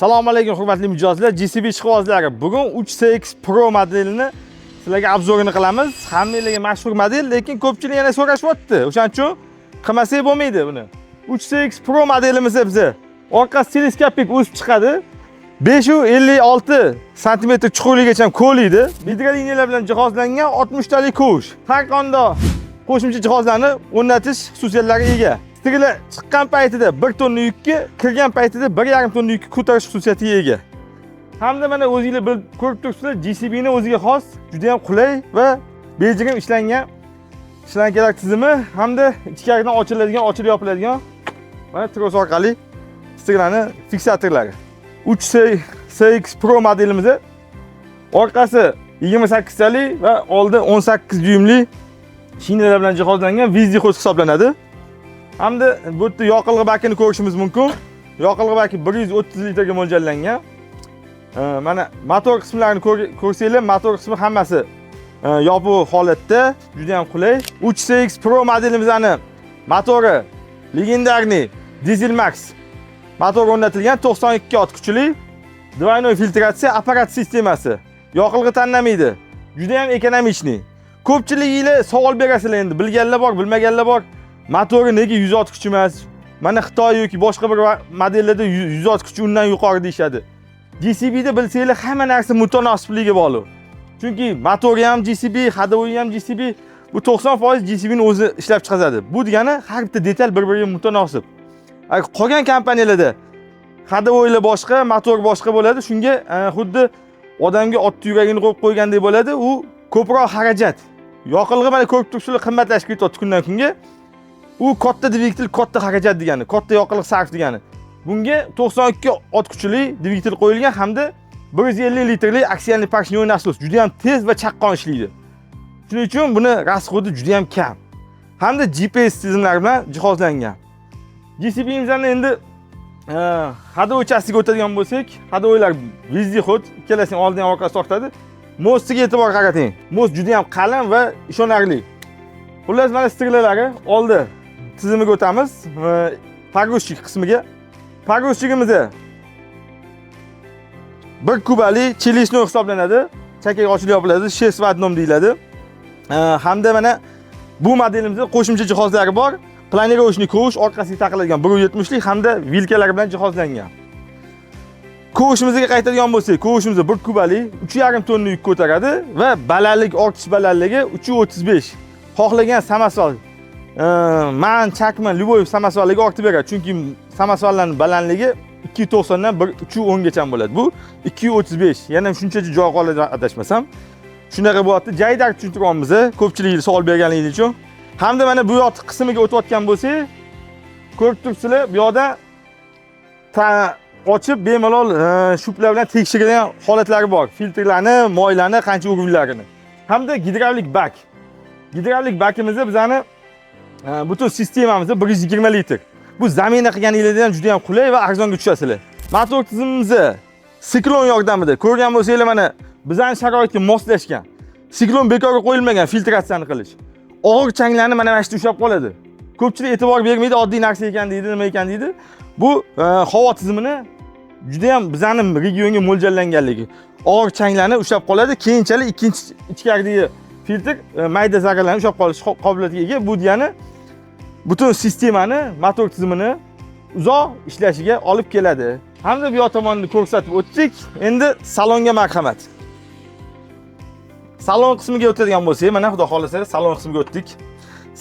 Assalomu alaykum, hurmatli mijozlar, JCB ishqibozlari. Bugun 3CX Pro modelini sizlarga обзор ini qilamiz. Hammanglarga mashhur model, lekin ko'pchilik yana so'rashyapti. O'shaning uchun qilmasak bo'lmaydi buni. 3CX Pro modelimiz biza. Orqasi teleskopik o'sib chiqadi. 556 santimetr chuqurligacha ko'liydi. Gidroliniyalar bilan jihozlangan 60 talik kovush. Har qanday qo'shimcha jihozlarni o'rnatish xususiyatlariga ega. Стрела chiqqan paytida 1 tonna yukka, kirgan paytida 1,5 tonna yukka ko'tarish xususiyatiga ega. Hamda mana o'zinglar bilib ko'rib turibsizlar, JCB ni o'ziga xos juda ham qulay va bejirim ishlangan shlankalar tizimi hamda ichkaridan ochiladigan, ochilib yopiladigan mana tros orqali стрела ni fiksatorlari. 3 CX Pro modelimiz orqasi 28 talik va oldi 18 dyuymli shinalar bilan jihozlangan вездеход hisoblanadi. Hamda bu yerda yoqilg'i bakini ko'rishimiz mumkin. Yoqilg'i baki 130 litrga mo'ljallangan. Mana motor qismlarini ko'rsanglar, motor qismi hammasi yopiq holatda, juda ham qulay. 3CX Pro modelimizni motori легендарный Diesel Max motor o'rnatilgan, 92 ot kuchli, двойной filtratsiya apparat sistemasi. Yoqilg'i tanlamaydi. Juda ham экономичный. Ko'pchiliginglar savol berasizlar endi, bilganlar bor, bilmaganlar bor. Motori nega 100 ot kuchi emas? Mana Xitoy yoki boshqa bir modellarda 100 ot kuchi, undan yuqori deyishadi. JCBda bilsanglar, hamma narsa mutanosiblikka bog'liq. Chunki motori ham JCB, ходовой ham JCB, bu 90% JCB ni o'zi ishlab chiqazadi. Bu degani har bitta detal bir-biriga mutanosib. Agar qolgan kompaniyalarda ходовой lar boshqa, motor boshqa bo'ladi. Shunga xuddi odamga otni yuragini qo'yib qo'ygandek bo'ladi. U ko'proq xarajat. Yoqilg'i mana ko'rib turibsizlar, qimmatlashib ketyapti kundan kunga. U katta dvigatel, katta xarajat degani, katta yoqilg'i sarf degani. Bunga 92 ot kuchli dvigatel qo'yilgan hamda 150 litrli аксиальный поршневой насос juda ham tez va chaqqon ishlaydi. Shuning uchun buni расход i juda ham kam. Hamda GPS tizimlari bilan jihozlangan. JCB'mizni endi ходовой часть iga o'tadigan bo'lsak, ходовой lar вездеход, ikkalasining oldin ham orqasi tortadi. Мост iga e'tibor qarating. Мост juda ham qalin va ishonarli. Xullas, mana стрела lari. Oldi tizimiga o'tamiz. Погрузчик qismiga. Погрузчик imiz bir kubali челюстной hisoblanadi. Chakak ochilib yopiladi, 6 в одном deyiladi. Hamda mana bu modelimizda qo'shimcha jihozlari bor. Планировочный kovush, orqasiga taqiladigan 1.70 lik hamda vilkalar bilan jihozlangan. Kovushimizga qaytadigan bo'lsak, kovushimiz bir kubali, 3,5 tonna yuk ko'taradi va balandlik, ortish balandligi 3.35. Xohlagan samosval, man, chakman, любой samosvallarga ortib beradi. Chunki samosvallarning balandligi 2.90 dan 1.3.10 gacha bo'ladi. Bu 2.35. Yana shuncha joy qoladi adashmasam. Shunaqa bo'lyapti. Jaydar tushuntiryapmiz, ko'pchilik savol berganligi uchun. Hamda mana bu yoq qismiga o'tayotgan bo'lsak, ko'rib turibsizlar, bu yoqda ochib bemalol щуп lar bilan tekshiradigan holatlari bor. Filtrlarni, moylarni, qancha уровень larini. Hamda gidravlik bak. Gidravlik bakimizda bizani butun sistemamizda 120 litr. Bu замена qilganinglarda ham juda ham qulay va arzonga tushasizlar. Motor tizimimizni siklon yordamida ko'rgan bo'lsanglar, mana bizani sharoitga moslashgan. Siklon bekorga qo'yilmagan filtratsiyani qilish. Og'ir changlarni mana shu yerda ushlab qoladi. Ko'pchilik e'tibor bermaydi, oddiy narsa ekan deydi, nima ekan deydi. Bu havo tizimini juda ham bizani regionga mo'ljallanganligi. Og'ir changlarni ushlab qoladi, keyinchalik ikkinchi ichkaridagi filtr mayda zarralarni ushlab qolish qobiliyatiga ega. Bu degani butun sistemani, motor tizimini uzoq ishlashiga olib keladi. Hamda bu yoq tomonni ko'rsatib o'tdik. Endi salonga marhamat. Salon qismiga o'tadigan bo'lsak, mana xudo xohlasa salon qismiga o'tdik.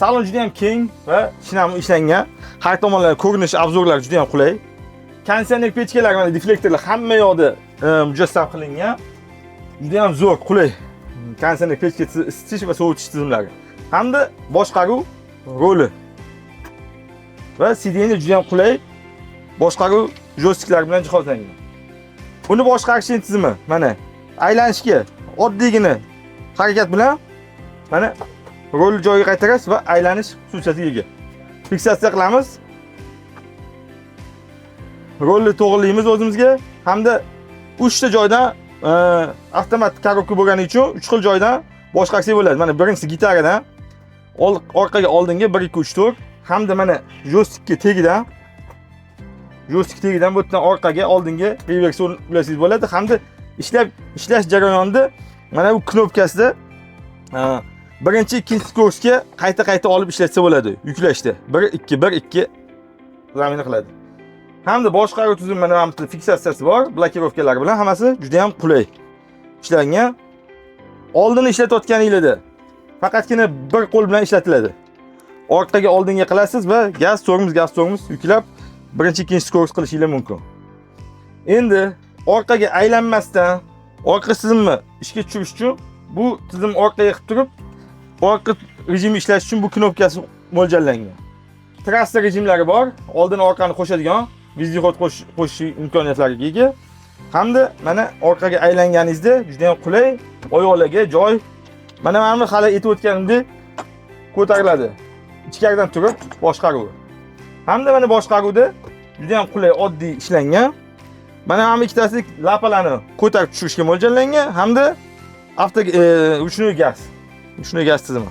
Salon juda ham keng va shinam ishlangan. Har tomonlama ko'rinish, обзор lar juda ham qulay. Konditsioner pechkalar, mana deflektorlar hamma yoqda mujassam qilingan. Juda ham zo'r, qulay. Konditsioner pechka isitish va sovutish tizimlari. Hamda boshqaruv ruli. Va сиденье juda ham qulay boshqaruv joystiklari bilan jihozlangan. Buni boshqarish tizimi mana aylanishga oddiygina harakat bilan mana rulni joyiga qaytarasiz va aylanish xususiyatiga ega. Fiksatsiya qilamiz. Rulni to'g'rilaymiz o'zimizga hamda 3 ta joydan avtomat коробка bo'lgani uchun 3 xil joydan boshqarsak bo'ladi. Mana birinchisi gitaradan orqaga, oldinga 1 2 3 4 hamda mana joystikka tagidan. Joystik tagidan bu yerdan orqaga, oldinga revers ulasangiz bo'ladi hamda ishlash jarayonida mana bu knopkasida birinchi, ikkinchi скорость ga qayta-qayta olib ishlatsa bo'ladi yuklashda. 1 2 1 2 замена qiladi. Hamda boshqaruv tizimi, mana bu fiksatsiyasi bor, блокировка lari bilan hammasi juda ham qulay ishlangan. Oldin ishlatayotganinglarda faqatgina bir qo'l bilan ishlatiladi. Orqaga, oldinga qilasiz va gaz, tormoz, gaz, tormoz yuklab birinchi, ikkinchi скорость qilishingiz mumkin. Endi orqaga aylanmasdan orqa tizimni ishga tushirish uchun bu tizim orqaga qilib turib, orqa rejimi ishlash uchun bu knopkasi mo'ljallangan. Trassa rejimlari bor, oldin orqani qo'shadigan, вездеход qo'shish imkoniyatlariga ega. Hamda mana orqaga aylanganingizda juda ham qulay, oyoqlarga joy. Mana bu hali aytib o'tganimdek ko'tariladi. Ichkaridan turib boshqaruvi. Hamda mana boshqaruvda juda ham qulay, oddiy ishlangan. Mana bu ikkitasi lapalarni ko'tarib tushirishga mo'ljallangan hamda avto ручной gaz. Ручной gaz tizimi.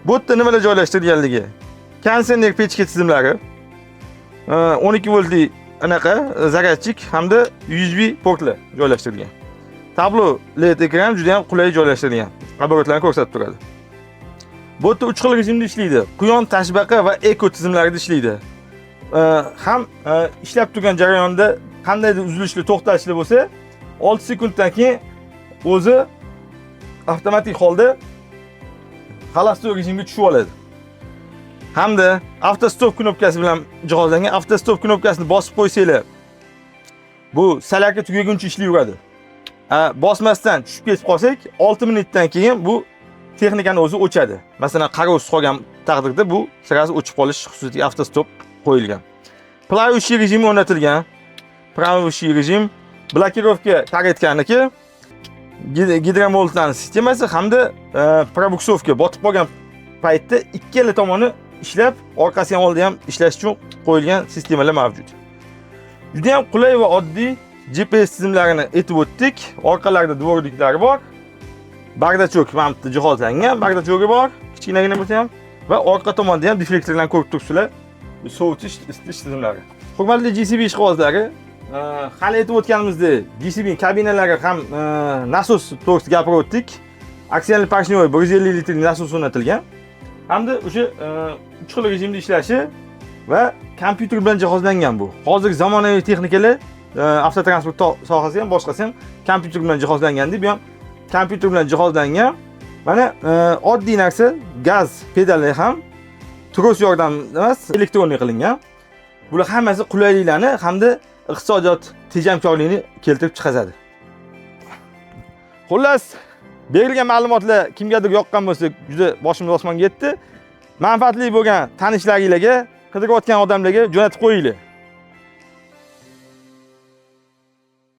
Bu yerda nimalar joylashtirilganligi. Konditsioner, pechka tizimlari, 12 voltli anaqa зарядчик hamda USB portlar joylashtirilgan. Tablo LED ekran juda ham qulay joylashtirilgan. Оборот larni ko'rsatib turadi. Bu yerda 3 xil rejimda ishlaydi. Quyon, tashbaqa va eko tizimlarida ishlaydi. Ham ishlab turgan jarayonda qandaydir uzilishli, to'xtalishli bo'lsa, 6 sekunddan keyin o'zi avtomatik holda холостой rejimga tushib oladi. Hamda avtostop knopkasi bilan jihozlangan. Avtostop knopkasini bosib qo'ysanglar, bu солярка tugaguncha ishlayveradi. Bosmasdan tushib ketib qolsak, 6 minutdan keyin bu texnikani o'zi o'chadi. Masalan, qarovsiz qolgan taqdirda bu сразу o'chib qolish xususiyatiga avtostop qo'yilgan. Плавающий rejimi o'rnatilgan. Плавающий rejim, блокировка каретка niki, гидромолот larning sistemasi hamda пробуксовка, botib qolgan paytda ikkala tomoni ishlab, orqasi ham, oldi ham ishlash uchun qo'yilgan sistemalar mavjud. Juda ham qulay va oddiy. GPS tizimlarini aytib o'tdik. Orqalarida дворник lari bor. Бардачок mana bu yerda jihozlangan, бардачок i bor, kichkinagina bo'lsa ham, va orqa tomonda ham deflektorlarni ko'rib turibsizlar. Sovutish, isitish tizimlari. Hurmatli JCB ishqibozlari, hali aytib o'tganimizdek, JCB kabinalari ham nasos to'g'risida gapirib o'tdik. Аксиальный поршневой 150 litrli nasos o'rnatilgan. Hamda o'sha 3 xil rejimda ishlashi va kompyuter bilan jihozlangan bu. Hozirgi zamonaviy texnikalar, avtotransport sohasi ham, boshqasi ham kompyuter bilan jihozlangan deb, bu ham kompyuter bilan jihozlangan. Mana oddiy narsa, gaz pedali ham tros yordamida emas, электронный qilingan. Bular hammasi qulayliklarni hamda iqtisodiyot tejamkorligini keltirib chiqazadi. Xullas, berilgan ma'lumotlar kimgadir yoqqan bo'lsa, juda boshimiz osmonga yetdi. Manfaatli bo'lgan tanishlaringlarga, qidirayotgan odamlarga jo'natib qo'yinglar.